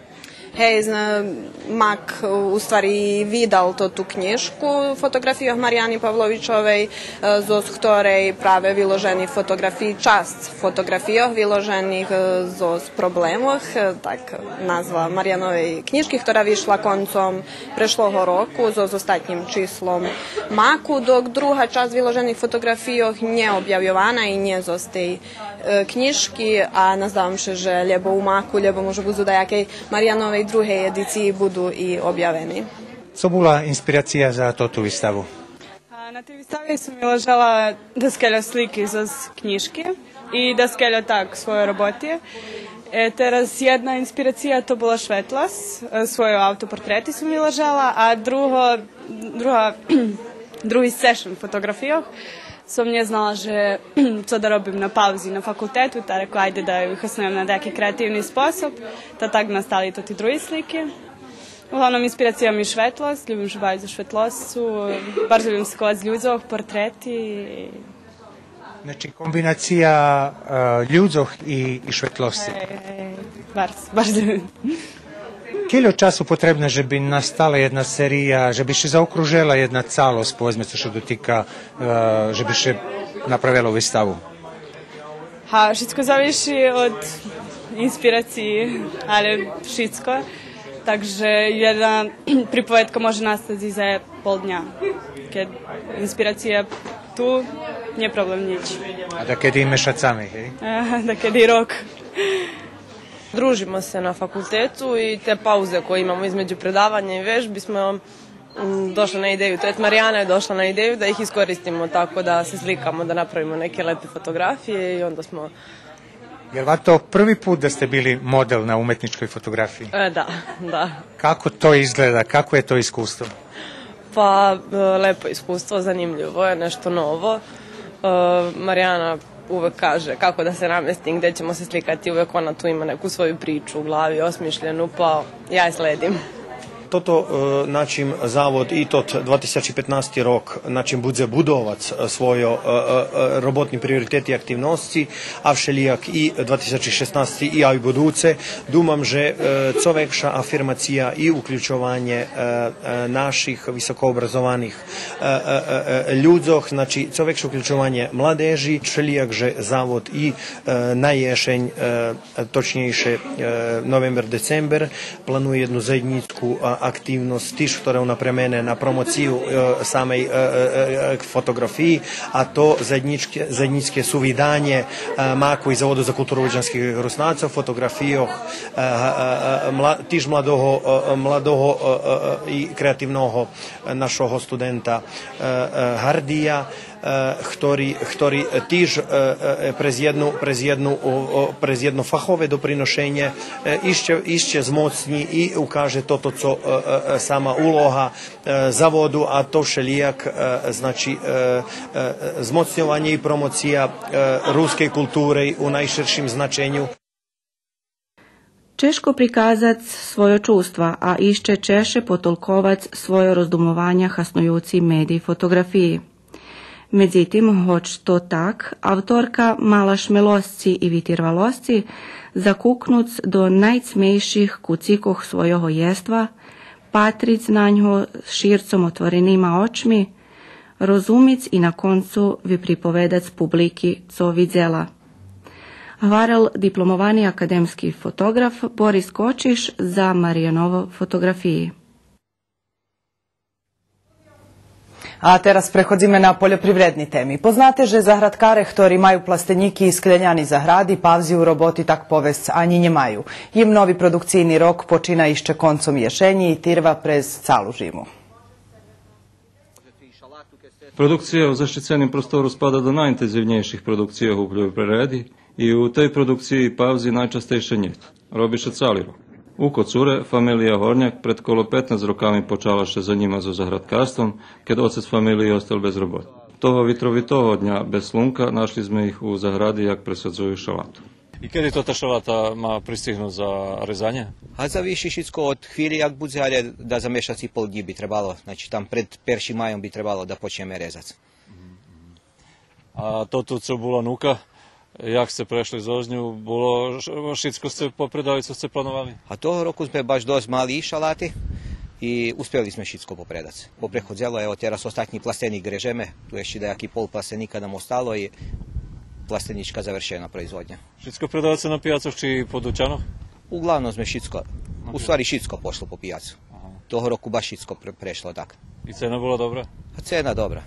Гей, зна-, Мак, у ствари, видал тоту кнєжку фотоґрафийох Марияни Павловичовей, е, зоз хторей праве виложени фотоґрафиї, часц фотоґрафийох виложених, е, зоз проблемох, е, так назва Марияновей кнєжки, хтора вишла концом прешлого року зоз остатнїм числом Маку, док друга часц виложених фотоґрафийох нє обявйована и нє зоз тей, е, кнєжки, а наздавам ше же лєбо у Маку, лєбо може буц у даякей Марияновей другей едициї буду и обявени. Цо була инспирация за тоту виставу? А, на тей вистави сом виложела даскельо слики зоз кнєжки и даскельо так свойо роботи. Е, тераз єдна инспирация то була шветлосц, е, свойо автопортрети сом виложела, а друго, друга, други сешн фотоґрафийох сом нє знала же цо да робим на паузи на факултету, та рекла, айде да ю хаснуєм на даяки креативни способ, та так настали тоти други слики. Углавном, инспирация ми шветлосц, любим ше бавиц зоз шветлосцу, барз любим сликовац людзох, портрети. Значи, комбинация, е, людзох и, и шветлосци. Гей, гей, барз, барз любим. Кельо часу потребне же би настала єдна серия, же би ше заокружела єдна цалосц, поведзме, цо ше дотика, е, же би ше направело виставу? Га, шицко зависи од инспирациї, але шицко. Так же єдна приповедка може настац и за пол дня. Кед инспирация ту, нє проблем нїч. А дакеди и мешацами, гей? Е, дакеди и рок. Družimo se na fakultetu i te pauze koje imamo između predavanja i vežbi smo, mm, došli na ideju, to jest Marijana je došla na ideju da ih iskoristimo tako da se slikamo, da napravimo neke lepe fotografije i onda smo... Jel va to prvi put da ste bili model na umetničkoj fotografiji? E, da, da. Kako to izgleda? Kako je to iskustvo? Pa, e, lepo iskustvo, zanimljivo je, nešto novo. E, Marijana uvek kaže kako da se namestim, gde ćemo se slikati, uvek ona tu ima neku svoju priču u glavi osmišljenu, pa ja je sledim. Тото, е, на чим Завод и тот два тисячи петнасти рок, на чим будзе будовац, е, свойо, е, е, е, роботни приоритети и активносци, а вшелїяк и два тисячи шеснасти и ай будуце, думам же, е, цо векша афирмация и уключованє, е, е, наших високообразованих, е, е, е, е, людзох, значи, цо векше уключованє младежи, вшелїяк же Завод и, е, на єшень, е, точнєйше, е, новембер, децембер, планує єдну заєднїцку, а, активносц, тиж хтора напрямене на промоцию, е, самей, е, е, е, фотоґрафиї, а то заєднїцке, заєднїцке сувиданє, е, Маку и Заводу за културу войводянских Руснацох, фотоґрафийох, е, е, е, мла-, тиж младого, е, е, младого, е, е, е, и креативного, е, нашого студента, е, е, Гардия, е, хтори, хтори тиж, е, е, през єдну, през єдну, о, о, през єдно фахове доприношенє, е, ище, ище змоцнї и укаже тото цо, е, е, е, сама улога, е, Заводу, а то вшелїяк, е, значи, е, е, змоцньованє и промоция, е, рускей култури у найширшим значеню. Чежко приказац свойо чувства, а ище чежше потолковац свойо роздумованя хаснуюци медий фотоґрафиї. Медзитим, гоч то так, авторка мала шмелосци и витирвалосци закукнуц до найцмейших куцикох свойого єства, патриц на ньго ширцом отворенима очми, розумиц и на концу виприповедац публики цо видзела. Гварел дипломовани академски фотоґраф Борис Кочиш за Марияново фотоґрафиї. А тераз преходзиме на польопривредни теми. Познате же заградкаре хтори маю пластенїки и скляняни загради, павзи у роботи, так повесц, анї нє маю. Їм нови продукцийни рок почина ище концом єшенї и тирва през цалу жиму. Produkcija u zašticenim prostoru spada do najintenzivnjejših produkcija u poljoprivredi i u toj produkciji pauzi najčastejše njet. Robi ša cali rok. У Коцуре фамелия Горняк пред коло петнац роками почала ше занїмац зоз заградкарством, кед оцец фамелиї остал без роботи. Того витровитого дня без слунка нашли зме їх у загради як пресадзую шалату. И кеди тота шалата ма пристигнуц за резанє? А завиши шицко од хвилї як будзе, але да за мешац и пол днї би требало. Значи, там пред першим майом би требало да почнєме резац. А тоту цо була нука, як сце прешли зоз ню, було ш-, шицко сце попредали цо сце плановали? А того року зме баш досц мали и шалати и успели зме шицко попредац. Попреходзело, ево, тераз остатнї пластенїк режеме, ту ище даяки пол пластенїка нам остало и пластенїчка завершена производня. Шицко предаваце на пияцох чи по дучанох? Углавном зме шицко, у ствари шицко пошло по пияцу. Ага. Того року баш шицко пре-, прешло так. И цена була добра? А цена добра.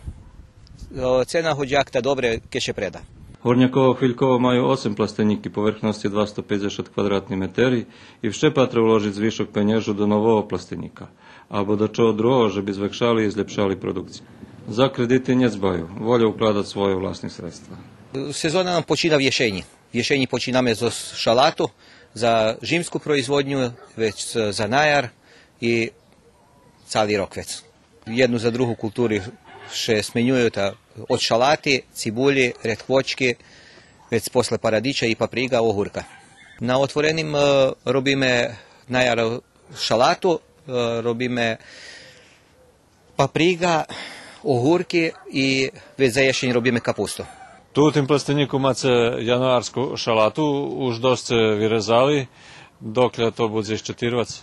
О, цена гоч як та добре, кед ше преда. Горняково-Хвильково маю осем пластенїки поверхносци двасто пейдзешат квадратни метери и вше патра уложиц звишок пенєжу до нового пластенїка, або до чого другого же би звекшали и злєпшали продукцию. За кредити нє дзбаю, воля укладац свойо власни средства. Сезона нам почина в єшенї. В єшенї починаме зоз шалату за жимску производню, вец за наяр и цали рок вец. Єдну за другу култури ше сменюю, та од шалати, цибулї, редхвочки, вец после парадича и паприґа, огурка. На отвореним, е, робиме наяр шалату, е, робиме паприґа, огурки и вец за єшень робиме капусту. Ту у тим пластенїку маце януарску шалату, уж досц сце вирезали, докля то будзе ище тирвац?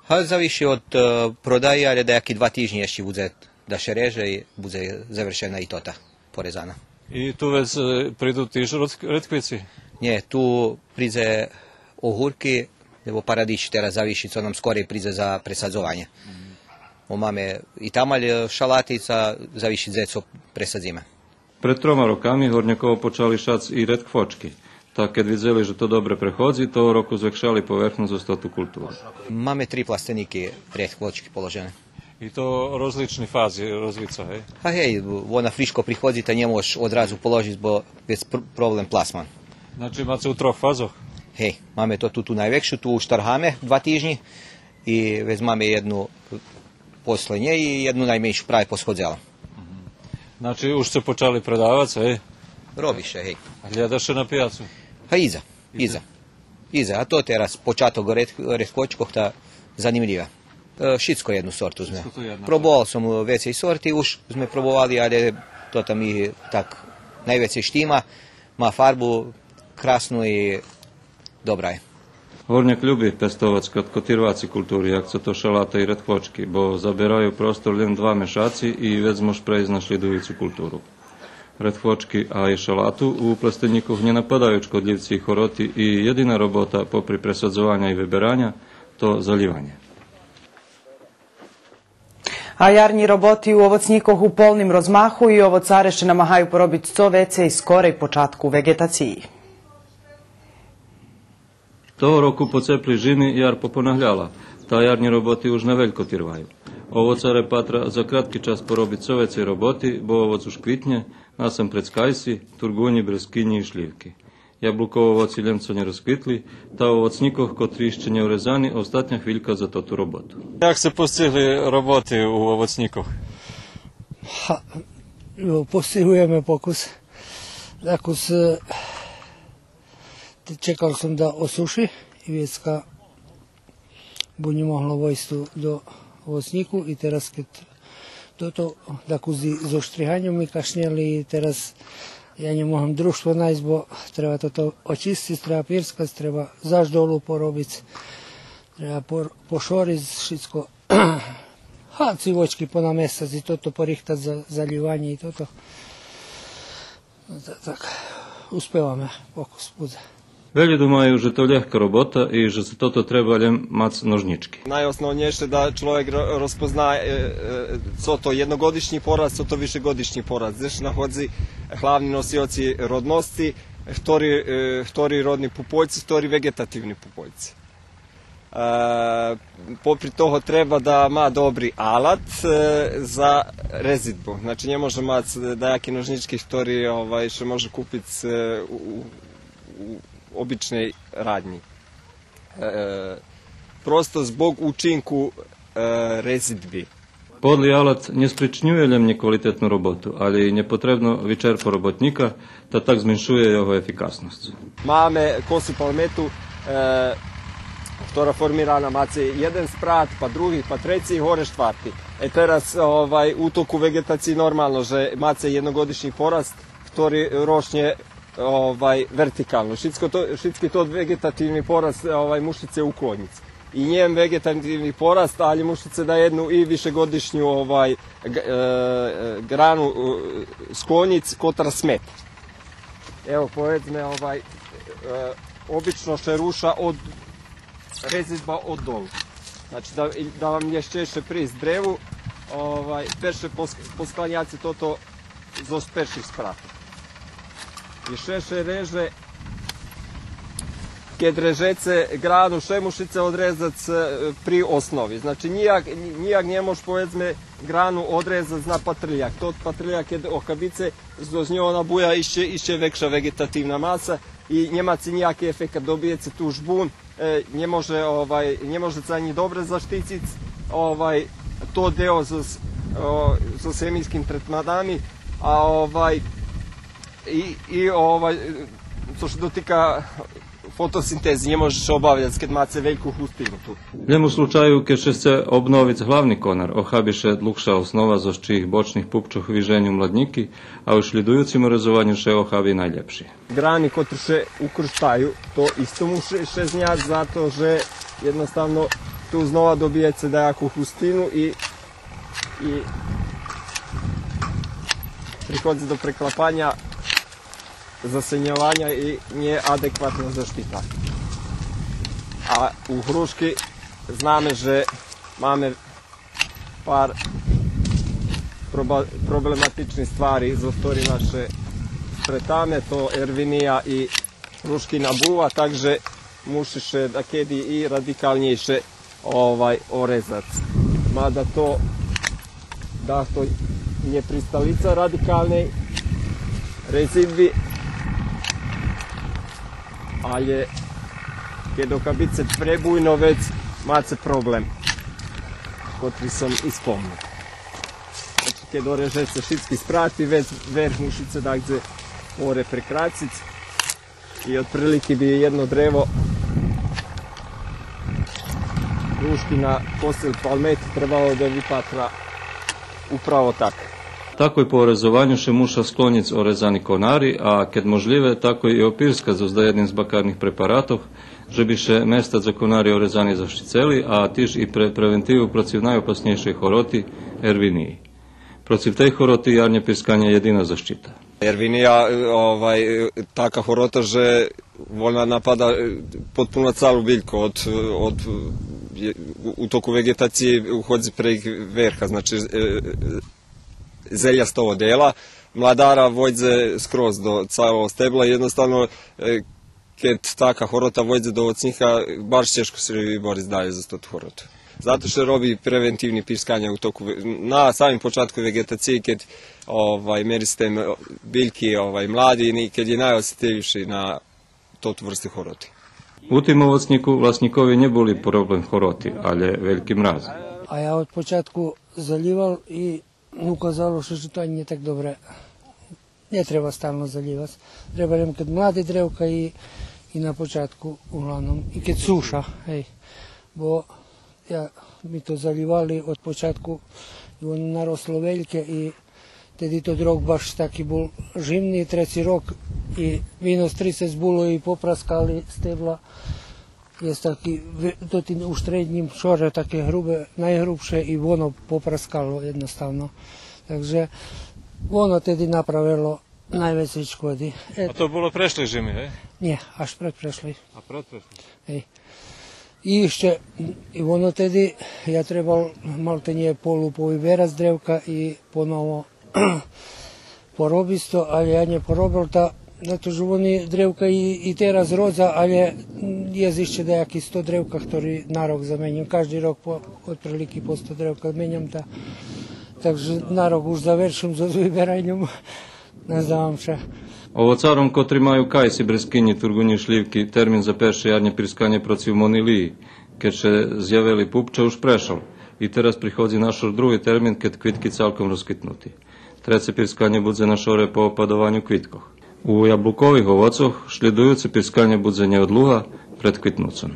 Га, завиши од, е, продаї, але даяки два тижнї ище будзе да ше реже и будзе завершена и тота порезана. И ту вец, е, приду тиж ред-, редквици? Нє, ту придзе огурки, лєбо парадич, тераз завиши цо нам скорей придзе за пресадзованє. Бо маме и тамаль, е, шалати, та завиши дзе цо пресадзиме. Пред трома роками Горняково почали шац и редхвочки. Та кед видзели же то добре преходзи, того року звекшали поверхносц зоз тоту културу. Маме три пластенїки редхвочки положене. И то розлични фази розвица, гей? А гей, вона фришко приходзи, та нє можеш одразу положиц, бо вец пр-, проблем пласман. Значи, маце у трох фазох? Гей, маме тоту, ту найвекшу, ту уштаргаме два тижнї и вец маме єдну после нєй и єдну найменшу праве посходзела. Значи, уж сце почали предавац, гей? Роби ше, гей. А глєдаш ше на пияцу? Га, идзе, идзе. Идзе, а то тераз початок ред-, редхвочкох, та занимлїве. Е, шицко єдну сорту зме. Шицко то єдна сорта. Пробовал сом вецей сорти, уж зме пробовали, але то там и так найвецей штима, ма фарбу красну и добра є. Горняк люби пестовац краткотирваци култури, як цо то шалата и редхвочки, бо забераю простор лєм два мешаци и вец мож прейсц на шлїдуюцу културу. Редхвочки, а и шалату у пластенїкох нє нападаю шкодлївци и хороти и єдина робота попри пресадзованя и вибераня то залїванє. А ярнї роботи у овоцнїкох у полним розмаху и овоцаре ше намагаю поробиц цо вецей скорей початку веґетациї. Того року по цеплей жими яр попонагляла, та ярнї роботи уж навелько тирваю. Овоцаре патра за кратки час поробиц цо вецей роботи, бо овоц уж квитнє, насампредз кайси, турґунї, брескинї и шлївки. Яблуково овоци лєм цо нє розквитли, та у овоцнїкох, котри ище нє урезани, остатня хвилька за тоту роботу. Як сце постигли роботи у овоцнїкох? Га, ну, постигуєме покус. Дакус, е, чекал сом да осуши и вецка бо нє могло войсц ту до овоцнїку и тераз кед тото, дакус зоз штриганьом ми кашнєли и тераз я нє могам дружтво найсц, бо треба тото очисциц, треба пирскац, треба заш долу поробиц, треба пор-, пошориц шицко. Га, ци вочки понаместац и тото порихтац за, залїванє и тото. Та-, так, успеваме, покус будзе. Велї думаю же то лєгка робота и же за тото треба лєм мац ножнїчки. Найосновнєйше да чловек ро-, розпозна, е, е, цо то єдногодишнї пораст, цо то вишеґодишнї пораст. Дзе ше находзи главни носиоци родносци, хтори, е, хтори родни пупольци, хтори веґетативни пупольци. Е, попри того треба да ма добри алат, е, за резидбу. Значи, нє може мац даяки ножнїчки хтори, овай, ше може купиц, е, у, у, у обичней раднї. Е, Просто због учинку, е, резидби. Подли алат нє спричнює лєм нєквалитетну роботу, алє и нєпотребно вичерпо роботнїка, та так зменшує його ефикасносц. Маме косу палмету, е, котра формирана, маце єден спрат, па други, па треци и горе штварти. Е, тераз, овай, у току веґетациї нормално же маце єдногодишнї пораст, котри росце, овай, вертикално. Шицко то, шицки тот веґетативни пораст, овай, муши ше уклонїц. И нєн веґетативни пораст, алє муши ше да єдну и вишеґодишню, овай, ґ-, е, е, ґрану, е, склонїц котра смета. Ево, поведзме, овай, е, обично ше руша од резидба од долу. Значи, да, да вам лєгчейше присц древу, овай, перше пос-, поскланяце тото зоз перших спратох. И ше, ше реже, кед режеце ґрану, ше мушице одрезац, е, при основи. Значи, нїяк, нїяк нє мож, поведзме, ґрану одрезац на патрляк. Тот патрляк, кед охабице, зоз нього набуя ище, ище векша веґетативна маса и нємаце нїяки ефекат, добиєце ту жбун, е, нє може, овай, нє може ше анї добре заштициц, овай, то дело зоз, о, зоз хемийским третманами, а, овай, и, и, овай, цо ше дотика фотосинтези, нє може ше обавяц кед маце вельку густину ту. Лєм у случаю кед ше сце обновиц главни конар, охаби ше длугша основа зоз чиїх бочних пупчох виженю младнїки, а у шлїдуюцим орезованю ше охаби найлєпши. Ґрани котри ше укрштаю, то исто муши ше зняц, зато же єдноставно ту знова добиєце даяку густину и, и приходзи до преклапаня, засеньованя и нєадекватна заштита. А у грушки знаме же маме пар проба-, проблематични ствари зоз хторима ше стретаме, то ервиния и грушкина бува, так же муши ше дакеди и радикалнєйше, овай, орезац. Мада то дахто нє присталица радикалней резидби, алє кед охабице пребуйно, вец маце проблем котри сом и спомнул. Значи, кед орежеце шицки спрати, вец верх мушице дагдзе горе прекрациц. И отприлики би єдно древо грушкина косел палмети требало да випатра управо так. Такой по орезованю ше муша склонїц орезани конари, а кед можлїве, такой и опирскац зоз даєдним з бакарних препаратох, же би ше места за конари орезани заштицели, а тиж и пре превентиву процив найопаснєйшей хороти, ервиниї. Процив тей хороти ярнє пирсканє єдина защита. Ервиния, е, овай, е, така хорота же вона напада, е, потпуно цалу бильку од, од, е, у, у току веґетациї уходзи прейґ верха, значи, е, е, зелястого дела, младара войдзе скроз до цалого стебла, єдноставно, е, кед така хорота войдзе до овоцнїка, баш чежко ше вибориц далєй зоз тоту хороту. Зато ше роби превентивни пирсканя у току ве-, на самим початку веґетациї, кед, овай, мерице м-, бильки, овай, млади, и кед є найосетливши на тоту врсту хороти. У тим овоцнїку власнїкови нє були проблем хороти, алє вельки мрази. А я од початку залївал и указало ше же то анї нє так добре. Нє треба стално залївац. Треба лєм кед млади древка и, и на початку углавном. И кед суша, гей. Бо я, ми то залївали од початку, и воно наросло вельке, и теди тот рок баш таки бул жимни, треци рок, и минус трицец було, и попраскали стебла. Єст таки в-, то тим у штреднїм шоре таке грубе, найгрубше, и воно попраскало єдноставно. Так же воно теди направело найвецей шкоди. Е, А то було прешлей жими, гей? Нє, аж предпрешлей. А предпрешлей? Гей. И ище, и воно теди, я требал малтене полу повиберац древка и поново поробиц то, алє я нє поробел, та зато же вони древка и, и тераз родза, алє єст ище даяки сто древка, хтори на рок заменям. Кажди рок по, отприлики по сто древка меням, та, так же на рок уж завершим зоз вибераньом. Наздавам ше. Овоцаром котри маю кайси, брескинї, турґунї, шлївки, термин за перше ярнє пирсканє процив монилиї, Кед ше зявели пупча, уж прешол. И тераз приходзи нашор други термин, кед квитки цалком розквитнути. Треце пирсканє будзе на шоре по опадованю квиткох. У яблукових овоцох шлїдуюце пирсканє будзе нєодлуга пред квитнуцом.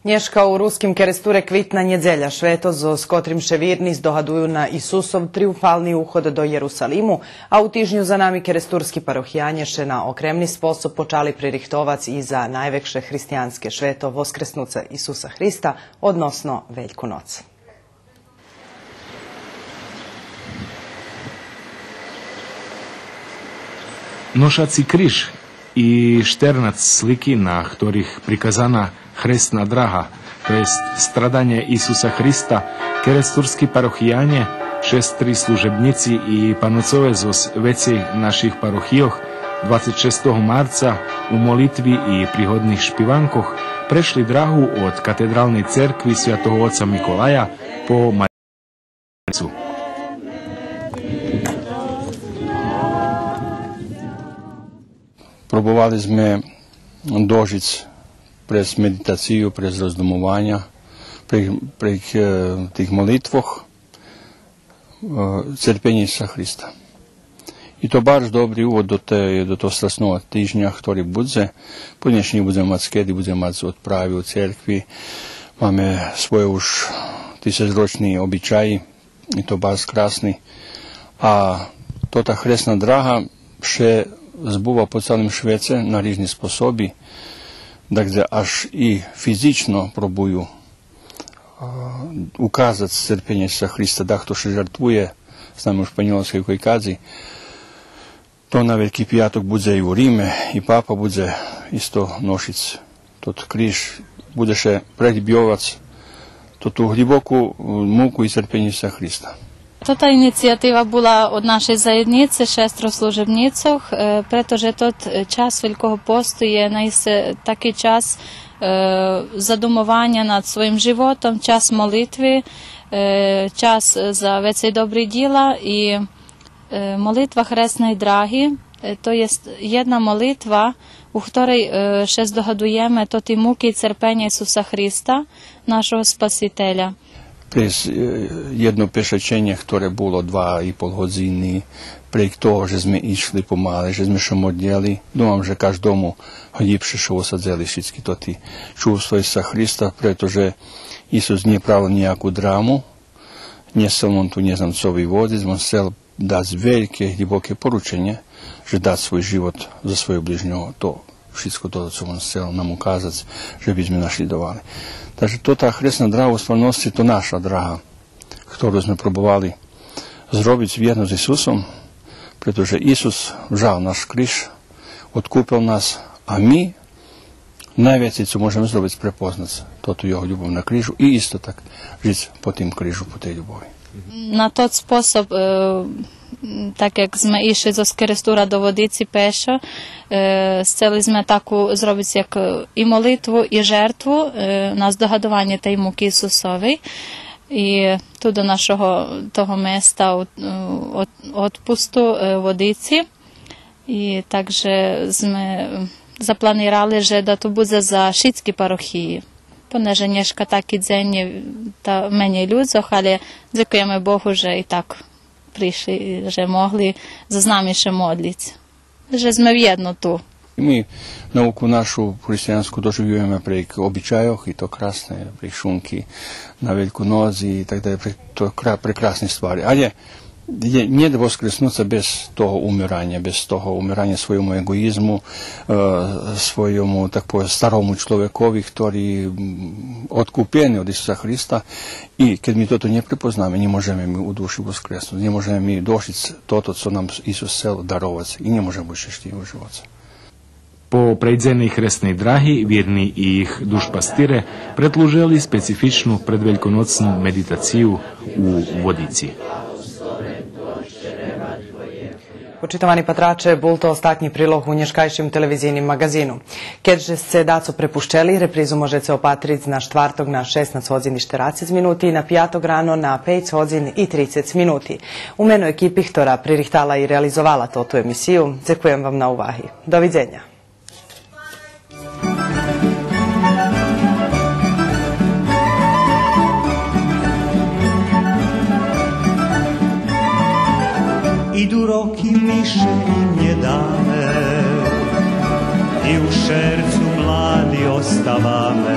Нєшка у Руским Керестуре квитна нєдзеля, швето зоз котрим ше вирни здогадую на Исусов триумфални уход до Єрусалиму, а у тижню за нами керестурски парохиянє ше на окремни способ почали пририхтовац и за найвекше християнске швето Воскреснуце Исуса Христа, односно Вельку ноц. Ношаци криж и штернац слики, на хторих приказана хресна драга, то єст страданє Исуса Христа, керестурски парохиянє, шестри служебнїци и паноцове зоз вецей наших парохийох, двацец шестого марца у молитви и пригодних шпиванкох прешли драгу од катедралней церкви Святого Оца Миколая по Марицу. Пробовали зме дожиц през медитацию, през роздумованя, при, при, е, тих молитвох, е, церпенє Исуса Христа. И то барз добри увод до те, до того страсного тижня, хтори будзе. Понєшнє будземе мац кеди, будземе мац одправи у церкви. Маме свойо уж тисяцрочни обичаї, и то барз красни. А тота хресна драга ше збува по цалим швеце на рижни способи, дакдзе аж и физично пробую а, указац церпенє Исуса Христа, дахто ше жертвує, знаме у Шпаньолскей, у кой кадзи. То на Вельки пияток будзе и у Риме, и папа будзе исто ношиц тот криж, будзе ше преглїбйовац тоту глїбоку, е, муку и церпенє Исуса Христа. Тота инициятива була од нашей заєднїци, шестро служебнїцох, е, прето же тот, е, час Велького посту є наисце таки час, е, задумованя над своїм животом, час молитви, е, час за вецей добри дїла и, е, молитва хресной драги, е, то єст єдна молитва, у хторей, е, ше здогадуєме тоти муки и церпенє Исуса Христа, нашого Спасителя. През, е, єдно пешаченє, хторе було два и пол годзини, прейґ того же зме ишли помале, же зме ше модлєли, думам же каждому глїбше ше усадзели шицки тоти чувства Исуса Христа, прето же Исус нє правел нїяку драму, нє сцел вон ту, нє знам цо виводзиц, вон сцел дац вельке, глїбоке порученє, же дац свой живот за свойого ближнього, то шицко то цо вон сцел нам указац, же би зме нашлїдовали. Так же тота хресна драга у стварносци то наша драга, хтору зме пробовали зробиц вєдно з Исусом, прето же Исус взял наш криж, одкупел нас, а ми найвецей цо можеме зробиц, препознац тоту його любов на крижу и исто так жиц по тим крижу, по тей любови. На тот способ, е, так як зме ишли зоз Керестура до Водици пешо, е, сцели зме таку зробиц як, е, и молитву, и жертву, е, на здогадованє тей муки Исусовей. И ту до нашого того места у, у, од-, одпусту, е, Водици. И так же зме запланирали же да то будзе за шицки парохиї. Понеже нєшка таки дзень є, та менєй людзох, але дзекуєме Богу же и так пришли, же могли за нами ше модлїц. Же зме вєдно ту. Ми науку нашу християнску доживюєме прейґ обичайох, и то красне, прейґ шунки на Вельку ноц и так далєй, прейґ, то кра-, прекрасни ствари. Але нє, нє воскреснуц без того умираня, без того умираня свойому еґоїзму, е, свойому, так повесц, старому чловекови, хтори, м, одкупени од Исуса Христа. И кед ми тото нє препознаме, нє можеме ми у души воскреснуц, нє можеме ми дожиц тото цо нам Исус сцел даровац и нє можеме буц щешлїви у живоце. По прейдзеней хресней драги, вирни и їх душпастире предлужели специфичну предвельконоцну медитацию у Водици. Почитовани патраче, бул то остатнї прилог у нєшкайшим телевизийним маґазину. Кед же сце дацо препущели, репризу можеце опатриц на штварток на шеснац годзин и штерацец минути и на пияток рано на пейц годзин и трицец минути. У мено екипи хтора пририхтала и реализовала тоту емисию, дзекуєм вам на уваги. Довидзеня. Роки ми ше им нє даме, и у шерцу млади оставаме.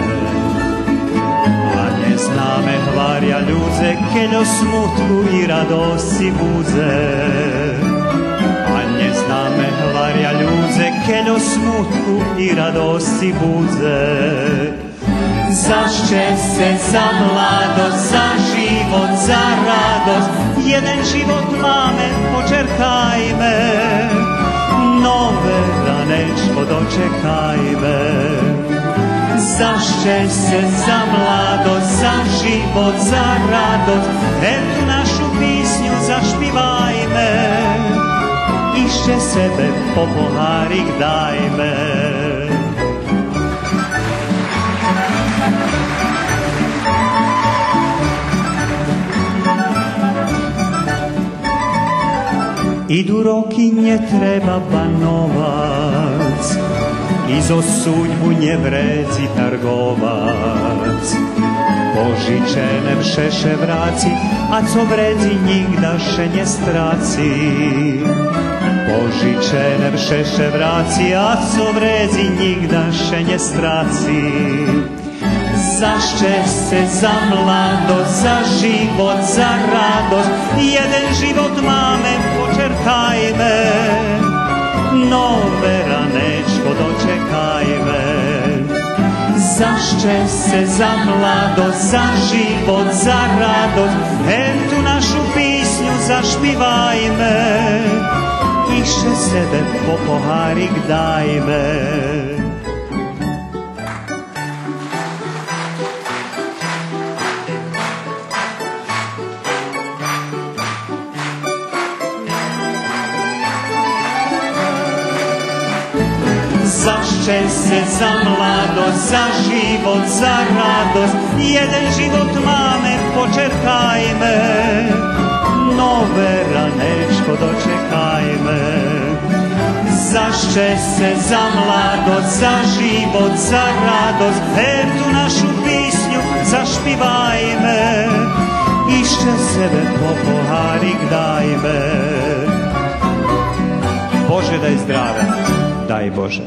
А нє знаме, гваря, людзе, кельо смутку и радосци будзе. А нє знаме, гваря, людзе, кельо смутку и радосци будзе. За щесце, за младосц, за живот, за радосц, єден живот маме, почеркайме, нове ранечко дочекайме. За щесце, за младосц, за живот, за радосц, гевту нашу писню зашпивайме, ище себе по погарик дайме. Иду роки, нє треба бановац, и зоз судьбу нє вредзи тарговац. Пожичене вше ше враци, а цо вредзи, нїґда ше нє страци. Пожичене вше ше враци, а цо вредзи, нїґда ше нє страци. За щесце, за младосц, за живот, за радосц, єден живот маме, почеркайме, нове ранечко дочекайме. За щесце, за младосц, за живот, за радосц, гевту нашу писню зашпивайме, ище себе по погарик дайме. За щесце, за младосц, за живот, за радосц, єден живот маме, почеркайме, нове ранечко дочекайме. За щесце, за младосц, за живот, за радосц, гевту нашу писню зашпивайме, ище себе по погарик дайме. Боже, дай здравя, дай Боже.